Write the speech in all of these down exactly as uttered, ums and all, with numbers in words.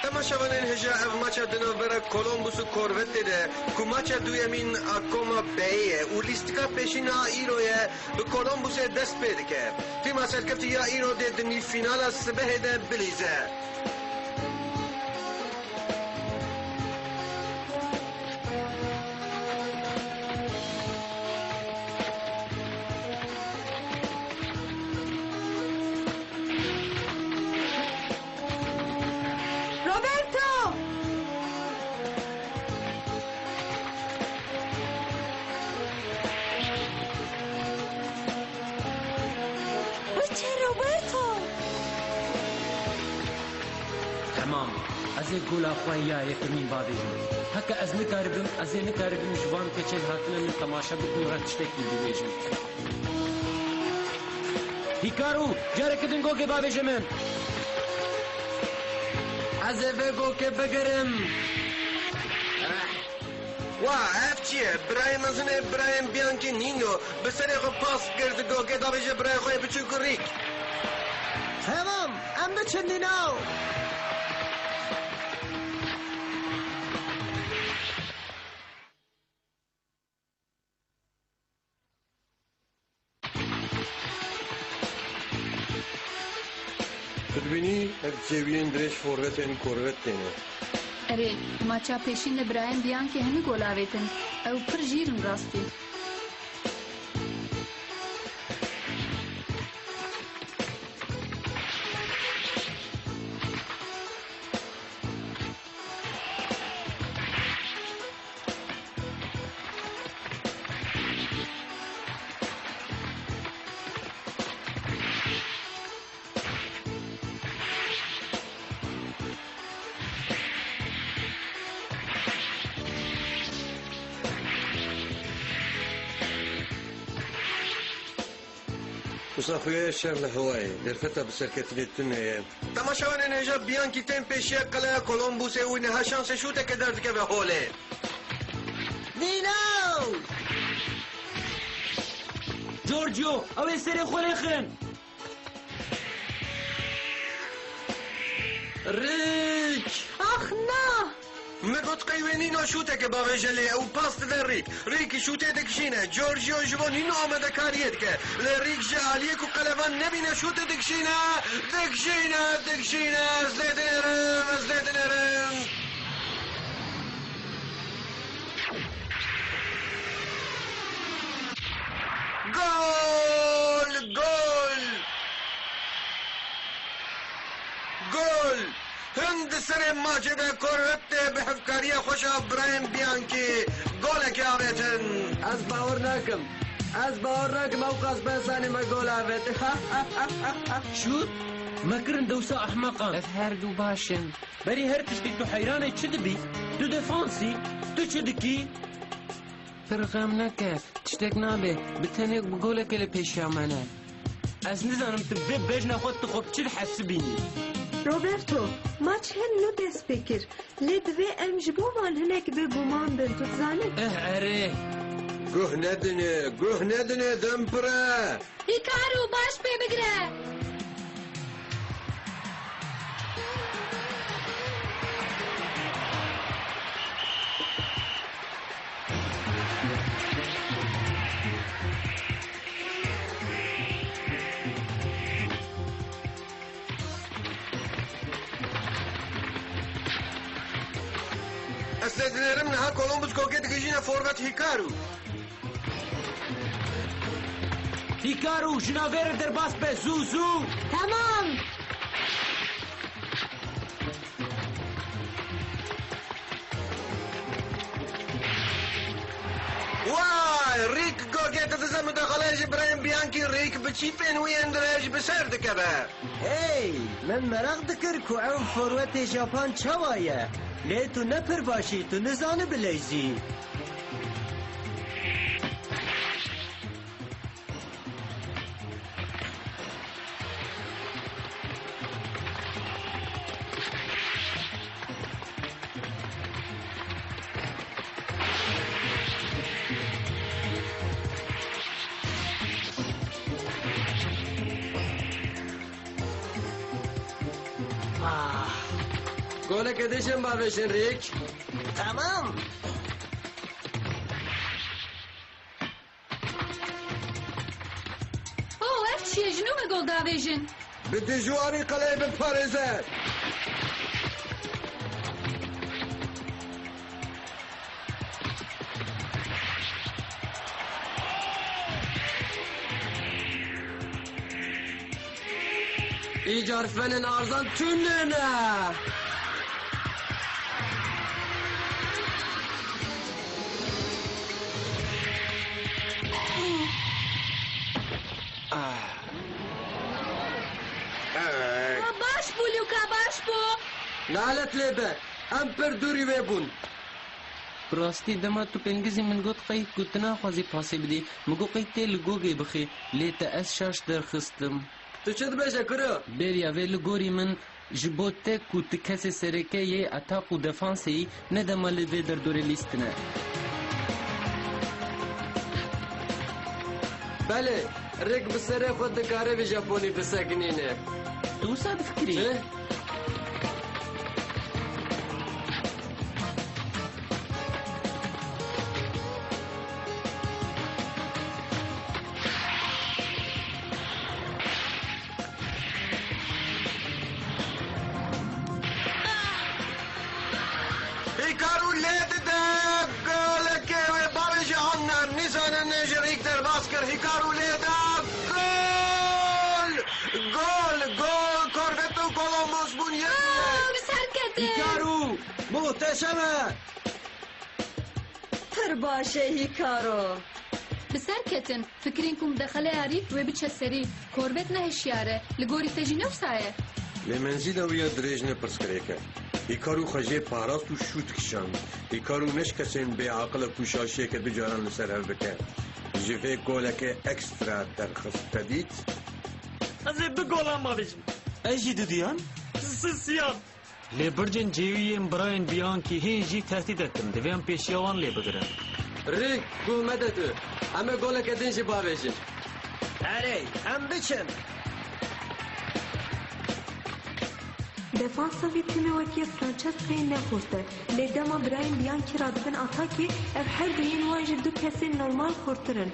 Temaşevanên hêja, ev maça di navbera Columbus û Corvette de ku maça duyemîn a koma B'yê ye û lîstika pêşîn a îro ye, bi Columbusê dest pê dike. Tîma serkeftî ya îro dê di nîvfînala sibehê de bilîze. Roberto! Biçe Roberto! Temam. Ez ê gola xwe ya yekemîn bavêjim. Heke ez nikaribim, ez ê nikaribim ji van keçên hatine min temaşe bikim re tiştekî bibêjim. Hîkaru, careke din gokê bavêje min. Ez ê vê gokê bigirim. Wa, ev çi ye? Birayê mezin ê birayên Bianchi Nino bi serê xwe pas kir, di gokê davêje birayê xwe yê biçûk Rick. Temam, em biçin Nino. Tu dibînî ev cêwiyên dirêj forvetên Corvette ne. Erê, maça pêşîn de birayên Bianchi hemî gol avêtin. Ew pir jîr in rastî. Wisa xuya ye şer li hewayê, derfeta bi serketinê tune ye. Temaşevanên hêja, Bianchi tên pêşiya qeleya Columbusê û niha şansê şûteke derdikeve holê. Nino! Giorgio, ew ê serê xwe lêxin. Rick! Ax na! Me got qey wê Nino şûteke bavêje lê ew pas dide Rick. Rick şûtê dikişîne. Giorgio ji bo Nino amadekariyê dike. Lê Rick ji aliyê ku qelevan nebîne şûtê dikişîne. Dikişîne, dikişîne. Ez lê dinêrim, ez lê dinêrim. Gol! Gol! Gol! Hûn di serê maçê de Corvette bi hevkariya xweş a birayên Bianchi golekê avêtin. Ez bawer nakim. Ez bawer nakim ew qas behsanê me gol avêt. Şût? Me kirin dewsa ehmeqan. Ev her du baş in. Berî her tiştî tu heyranê çi dibî? Tu defansî? Tu çi dikî? Pir xem neke, tiştek nabe, bi tenê bi golekê li pêşiya me ne. Ez nizanim tu vê bejna xwe tu xwe bi çi dihesibînî? Roberto, maç her nû dest pê kir. Lê divê em ji bo wan hinek bêguman bin, tu dizanî? Eh, erê. Guh nedinê, guh nedinê, dem pir e. Hîkaru, baş pê bigire. Ez lê dinêrim niha Columbus gokê digihîjîne forvet Hîkaru. Hîkaru, ji navê re derbas be, zû, zû! Temam! Way! Rick gokê didize mudaxaleyê ji birayên Bianchi, Rick bi çîfên wî yên dirêj bi ser dikeve. Hey! Min meraq dikir ku ew forwetê Japan çawa ye. Lê tu ne pir baş î, tu nizanî bileyzî. Ah. Goleke din jî bavêjin Rîk. Tamam. Oh, ev çi ye? Ji nû ve gol davêjin. Bi dijwarî qeleyê biparêze. Îcar fenên arzan tune ne. Ah. Baş bû, Luka, baş bû. Nalet lê be. Em pir dûrî wê bûn. Bi rastî dema tu pêngizî min got qey ku tu naxwazî pasê bidî, min got qey tê li gogê bixî, lê te ez şaş derxistim. Tu çi dibêje kuro? Bêriya vê li gorî min ji bo te ku tu kesê sereke yê etaq û defansê yî, ne dema li vê derdorê lîstine. Belê, Rîk bi serê xwe dikare vî Japonî bisekinîne. Tu wisa difikirî? Çi? Hîkaru lê dide, golekê wê bavêje an ne, em nizanin ji Rîk derbas kir. Hîkaru lê da, gol! Gol, gol! Korvet û Kolombos bûn yek yek. Aa, bi ser ketin. Hîkaru, muhteşem e! Pir baş e Hîkaro. Bi ser ketin, fikirên ku midexeleya Rîk wê biçe serî. Korvet ne hişyar e. Li gorî te jî ne wisa ye? Lê menzîla wî ya dirêj ne pirsgirêk e. Hîkaro xwe jê parast û şût kişand. Hîkaro ne ji kesên bêaqil e ku şaşiyeke du caran li ser hev bike. Ji vê goleke ekstra derxist, te dît? Ez ê du golan bavêjim. Ez jî duduyan. Siz siyan. Lê bircên cêwî yên birayên Bianchi hên jî tehdît dikin, divê em pêşiya wan lê bigirin. Rîk, guh mede tu. Em ê goleke din jî bavêjin. Erê, em biçin. Defansa vê timê wekî Franceskayê ne xurt e. Lê dema birayên Bianchi radibin atakê, ev her du yên wan ji du kesên normal xurtir in.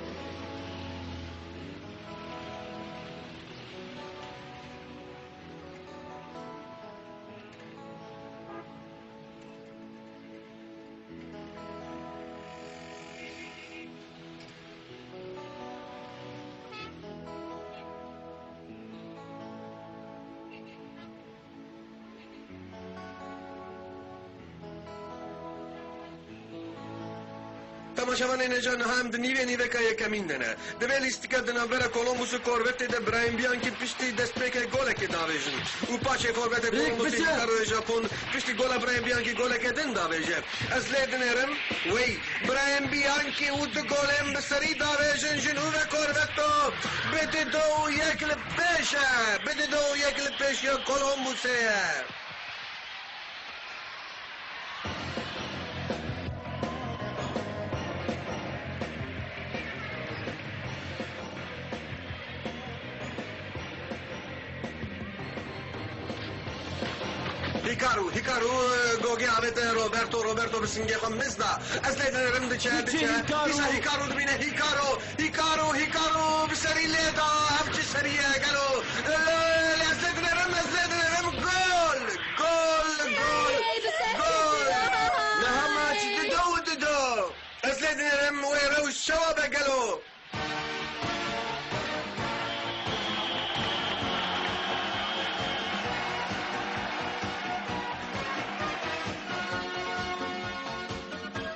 Temaşevanên hêja, niha em di nîvê nîveka yekemîn de ne. Di vê lîstika di navbera Kolombos û Korvetê de Brian Bianchi piştî destpêkê golekê davêjin û paşê forvetê Kolombosê Hikaru Japon piştî gola Brian Bianchi goleke din davêje. Ez lê dinêrim, wey, Brian Bianchi û du golên bi serî davêjin ji nû ve Korveto bi dido û yek li pêş e, bi dido û yek li pêşiya Kolombosê ye. Hikaru, Hikaru, e, gogê avête Roberto, Roberto bi singê xwe mis da. Ez lê dinêrim diçe, diçe, diçe. Hikaru. Dîsa Hikaru dibîne, Hikaru. Hîkaro, Hîkaro, bi serî lê da, ev çi serî ye gelo? Lê, lê, ez lê dinêrim, ez lê dinêrim, gol! Gol, gol, gol! Niha maç dido û dido. Ez lê dinêrim, wê rewş çawa be gelo?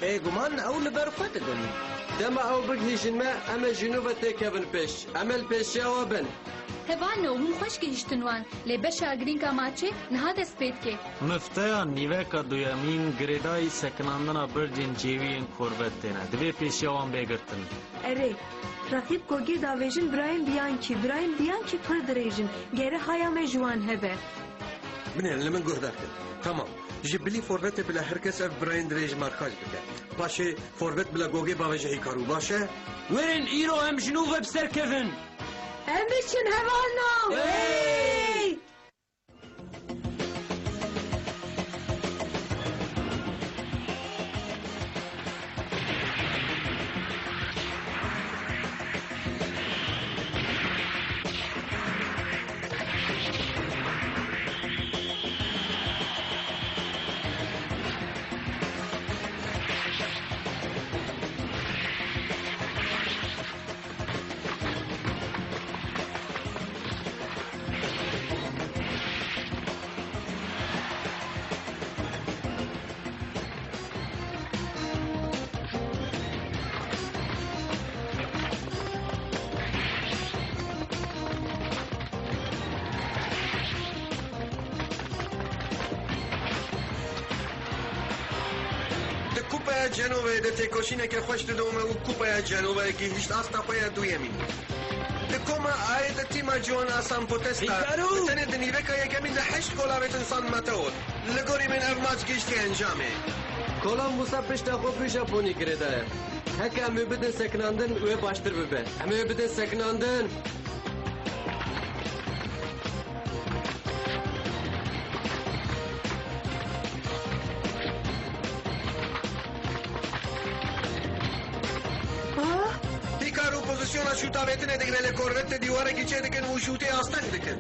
Bêguman ew li ber xwe didin. Dema ew bigihîjin me, em ê ji nû ve têkevin pêş. Em ê li pêşiya we bin. Hevalno, hûn xweş gihîştin wan, lê beşa girîng a maçê niha dest pê dike. Mifteya nîveka duyemîn girêdayî sekinandina bircên cêwî yên korvetê ne. Divê pêşiya wan bê girtin. Erê, reqîb gogê davêjin birayên Bianchi, birayên Bianchi pir dirêj in, gere haya me ji wan hebe. Binêrin, li min guhdar kin. Tamam. Ji bilî forvetê bila her kes ev birayên dirêj markaj bike. Paşê forvet bila gogê bavêje Hîkaru, baş e? Wêrin îro em ji nû ve bi ser kevin. Em biçin hevalno. Hey! Cenobê di têkoşîneke xweş didome û Kupaya Cenobê gihîşt asta xwe ya duyemîn. Di koma A'yê de tîma ciwan a San Potesta Hikaru! Bi tenê di nîveka yekemîn de heşt gol avêtin San Mateo. Li gorî min ev maç gihîştiye encamê. Kolombusa pişta xwe bi Japonî girêdaye. Heke em wê bidin sekinandin, wê baştir bibe. Em ê wê bidin sekinandin. Hikaru pozisyona şût avêtinê digire, lê korvetê dîwarekî çêdikin û şûtê asteng dikin.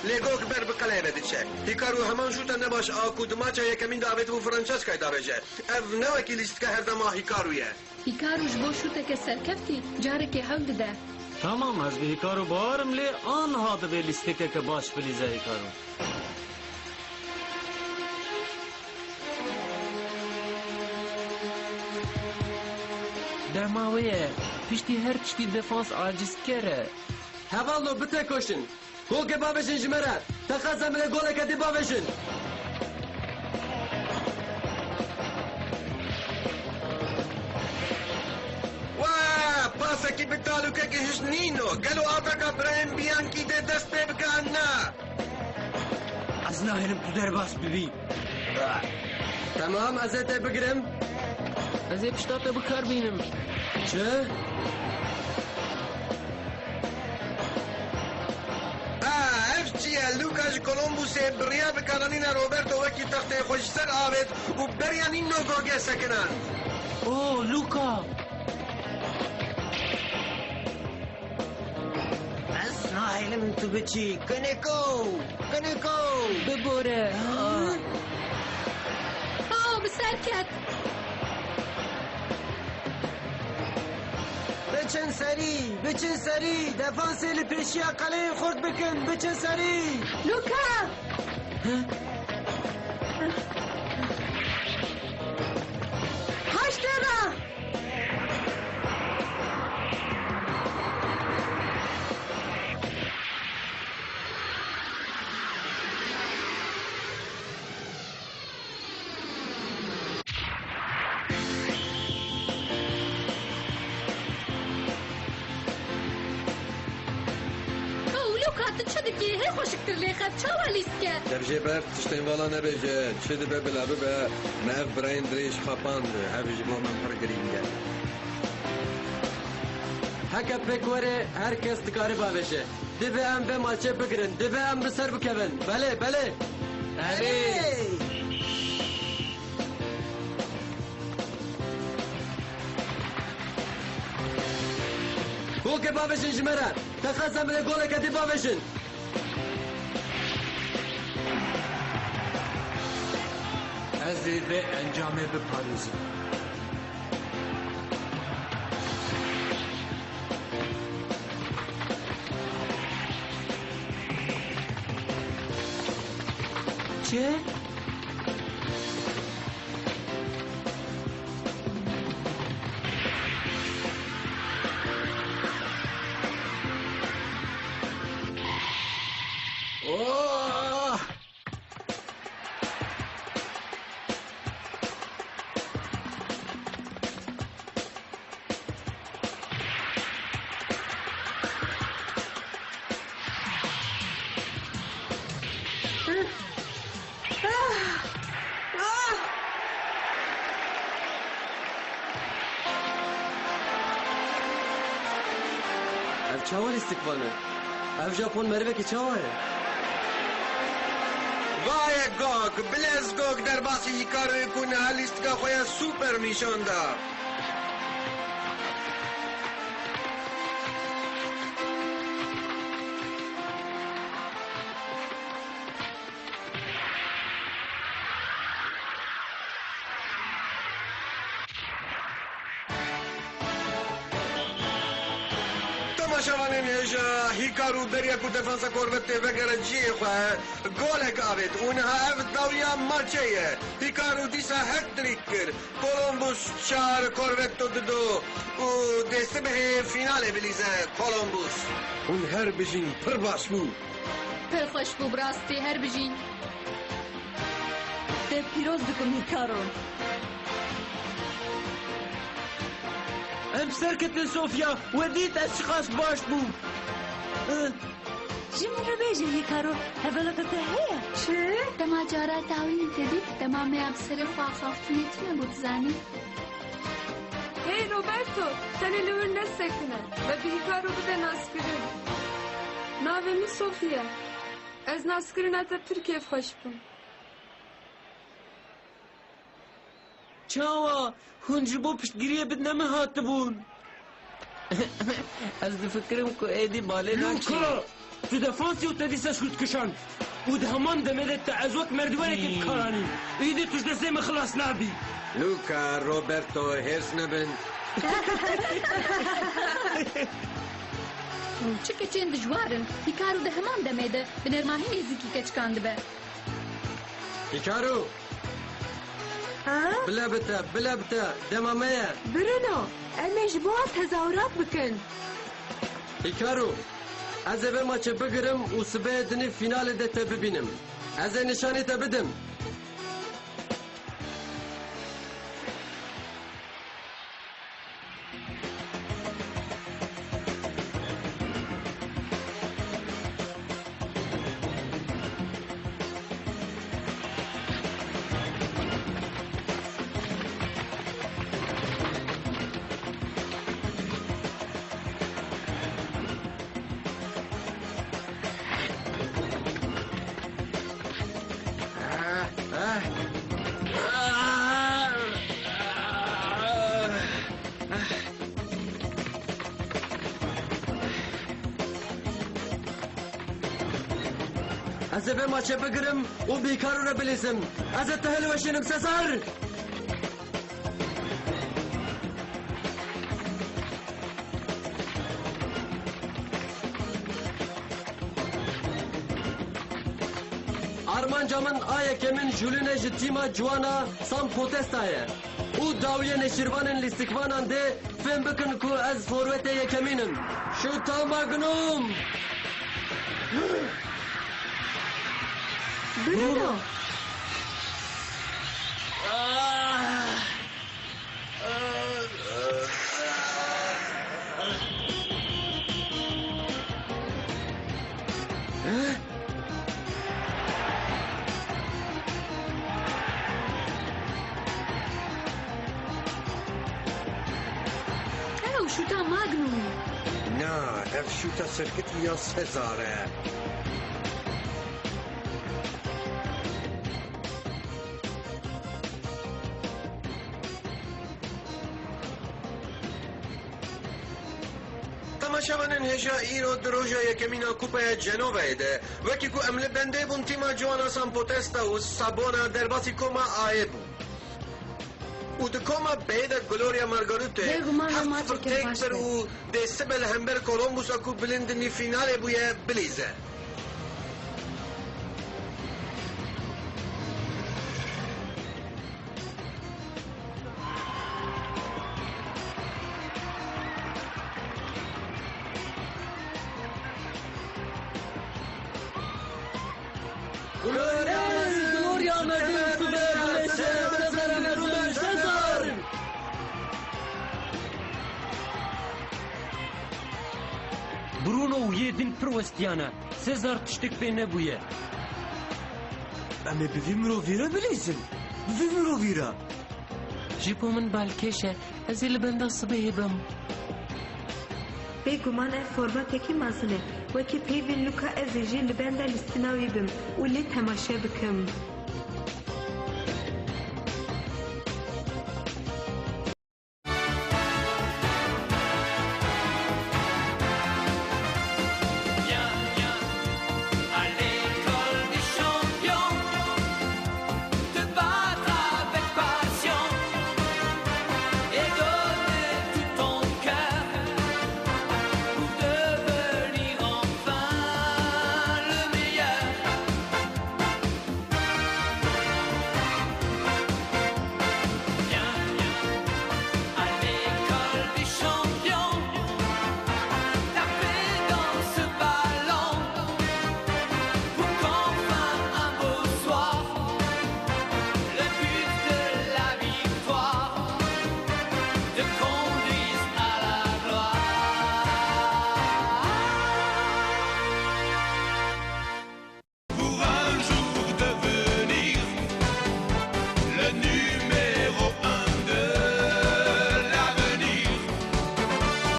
Lê Gog ber bi qeleyê ve diçe. Hikaru heman şûta nebaş a ku di maça yekemîn de avêtibû Franceskayê davêje. Ev ne wekî lîstika herdema Hikaru ye. Hikaru ji bo şûteke serkeftî carekê hewl dide. Tamam, ez bi Hikaru bawer im, lê aniha divê lîstikeke baş bilîze Hikaru. Dema wê ye. Piştî her tiştî defans acizker e. Hevalno, bitekoşin. Gogê bavêjin ji me re. Teqez em li goleke dî bavêjin. Wa! Pasekî bi talûke gihişt Nîno. Gelo ataka Brahim Bianchi dê dest pê bike an na? Ez nahêlim tu derbas bibî. Temam, ez ê te bigirim. Ez ê pişta te bi kar bînim. Çi? A, ev çi ye? Luka ji Columbusê bi riya bikaranîna Roberto wekî textê xwe ji ser avêt û beriya Nîno Gogê sekinand. O, Luka! Ez nahêlim tu biçî. Kiniko! Kiniko! Bibore! Aw, bi ser ket! Biçin serî! Biçin serî! Defansê li pêşiya qeleyê xurt bikin! Biçin serî! Luka! Haştê re! Ew, Luka, tu çi dikî? Hê xweşiktir lê xev çawa lîst ke? Dev jê ber, tiştên vala nebêje. Çi dibe bila bibe, me ev birayên dirêj xapand. Ev ji bo min pir girîng e. Heke pêk were, her kes dikare bavêje. Divê em vê maçê bigirin. Divê em bi ser bikevin. Belê, belê. Erê! Gogê bavêjin ji me re. Teqez em li goleke dî bavêjin. Ez ê vê encamê biparêzim. Çi? Oh! Ev çawa lîstik vane? Ev Japon merivekî çawa ye? Vaye Gog, bilez Gog derbasî Hikaru'yê ku niha lîstika xwe ya super nîşan da. Temaşevanên hêja, Hîkaru beriya ku defansa Korvetê vegere cihê xwe, golek avêt û niha ev dawiya maçê ye. Hîkaru dîsa hat-trick kir. Columbus çar, Corvetto dido û dê sibehê fînalê bilîze. Columbus. Hûn her bijîn, pir baş bû. Pir xweş bû, bi rastî her bijîn. Te pîroz dikim Hîkaro. Em serketin Sofya, we dît ez çiqas baş bûm. Eh. Ji min re bêje Hîkaro, hevaleke te heye? Çi? Dema cara dawî min te dît, dema me ya bi serê xwe axaftinê tune bû, dizanî? Hey Roberto, tenê li wir nesekine, me bi Hîkaro bide naskirin. Navê min Sofya. Ez naskirina te pir kêfxweş bûm. Çawa? Hûn ji bo piştgiriyê bi ne min hatibûn? Ez difikirim ku êdî balê nakê. Luka! Tu defansî û te dîsa şût kişand. Û di heman demê de te ez wek merdiwanekê Hmm. dikaranîm. Êdî tu ji destê min xilas nabî. Luka, Roberto, hêrs nebin. Çi keçên dijwar in. Hîkaro di heman demê de bi nermahî nêzîkî keçikan dibe. Hîkaro! Ha? Bila bi te, bila bi te, dema me ye. Bruno, em ê ji bo wan tezahûrat bikin. Hîkaro, ez ê vê maçê bigirim û sibê dinê fînalê de te bibînim. Ez ê nîşanî te bidim. Ez ê vê maçê bigirim û bi Hîkaro re bilîzim. Ez ê te hilweşînim, Sezar! Armanca min a yekemin jûlîne ji tîma ciwana San Potesta ye û dawiyê nêşîrvanên lîstikvanan dê fêm bikin ku ez forwetê yekemîn im. Şûta Magnum! Bruno! Ew şûta Magnum e. Na, ev şûta serketî ya Sezar e. Temaşevanên hêja, îro di roja yekemîn a Kupaya Cenovayê de, wekî ku em li bendê bûn, tîma ciwana San Potesta û Sabona derbasî koma Aê bû. Û di koma B'yê de Gloria Margarute Bêguman heft maçekê sifir têk baş kir be. Û dê sibe li hember Colombusa ku bilind nî fînalê bûye, bilîze. Gloria Merdin, Sezar Merdin, Sezar! Bruno û yê din pir westiyane. Sezar tiştek pê nebûye. Em ê bi vî mirovî re bilîzin. Bi vî mirovî re. Ji bo min balkêş e. Ez ê li benda sibehê bim. Bêguman ev formatekî mezin e. Wekî peyvên Luka ez ê jî li benda lîstina wî bim û lê temaşe bikim.